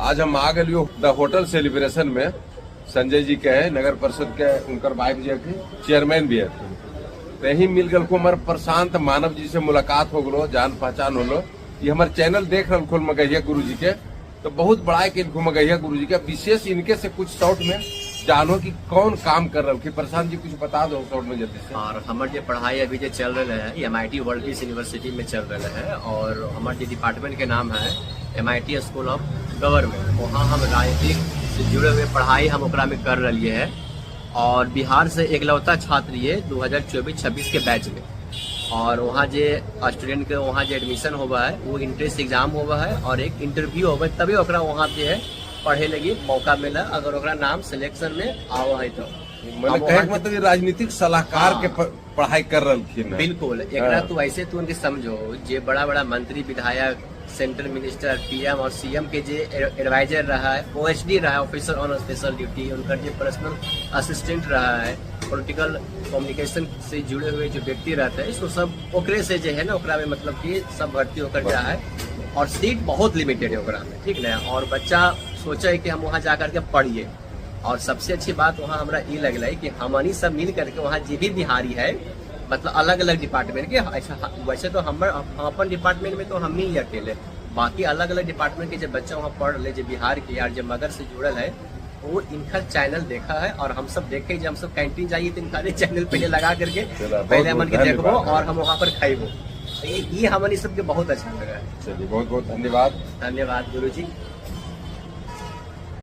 आज हम आ गए द होटल सेलिब्रेशन में। संजय जी के है, नगर परिषद के उनकर वाइफ जी के चेयरमैन भी है। तो यही मिल गल को हमारे प्रशांत मानव जी से मुलाकात हो गलो, जान पहचान होलो। ये हमारे चैनल देख रहा मगहिया गुरु जी के, तो बहुत बड़ा के इनको मगहिया गुरु जी के विशेष इनके से कुछ शॉर्ट में जानो कि कौन काम कर रहा है। प्रशांत जी, कुछ बता दो शॉर्ट में जल्दी से। और हमार जो पढ़ाई अभी जो चल रहा है, एमआईटी वर्ल्ड पीस यूनिवर्सिटी में चल रहा है और हमारे जो डिपार्टमेंट के नाम है एमआईटी स्कूल ऑफ गवर्नमेंट। वहाँ हम राजनीतिक से जुड़े हुए पढ़ाई हम ओकरा में कर रही है और बिहार से एकलौता छात्र ये 2024-26 के बैच में। और वहाँ जे स्टूडेंट के वहाँ जो एडमिशन होवा है, वो इंट्रेंस एग्जाम होवा है और एक इंटरव्यू होवा है, तभी ओकरा वहाँ जे है पढ़े लगी मौका मिला, अगर ओकरा नाम सिलेक्शन में आवा है तो। मतलब कहे के मतलब ये राजनीतिक सलाहकार के पढ़ाई कर रही है। बिल्कुल, एकरा तू ऐसे तू उनके समझो, जे बड़ा बड़ा मंत्री, विधायक, सेंट्रल मिनिस्टर, पीएम और सीएम के जे एडवाइजर रहा है, ओएसडी रहा है, ऑफिसर ऑन स्पेशल ड्यूटी, उनका जो पर्सनल असिस्टेंट रहा है, पॉलिटिकल कम्युनिकेशन से जुड़े हुए जो व्यक्ति रहते हैं, इसको सब ओकरे से जो है ना ओकरा में मतलब कि सब भर्ती होकर जा है और सीट बहुत लिमिटेड है ओकरा में, ठीक ना? और बच्चा सोचा है कि हम वहाँ जा करके पढ़िए। और सबसे अच्छी बात वहाँ हमरा ये लगल है कि हमनी सब मिल करके वहाँ जे भी बिहारी है, मतलब अलग अलग डिपार्टमेंट के, ऐसा वैसे तो हम अपन डिपार्टमेंट में तो हम ही अकेले, बाकी अलग अलग डिपार्टमेंट के जो बच्चा वहाँ पढ़ रहे, जो बिहार के और जो मगध से जुड़ल है, वो इनका चैनल देखा है और हम सब देखे। जब हम सब कैंटीन जाइए तो इनका चैनल पहले लगा करके चला, बहुत पहले हमन बहुत के देखबो धन्यवाद। और हम वहाँ पर खाइबो। तो ये हमन सबके बहुत अच्छा लगा है। चलिए, बहुत बहुत धन्यवाद। धन्यवाद गुरु जी।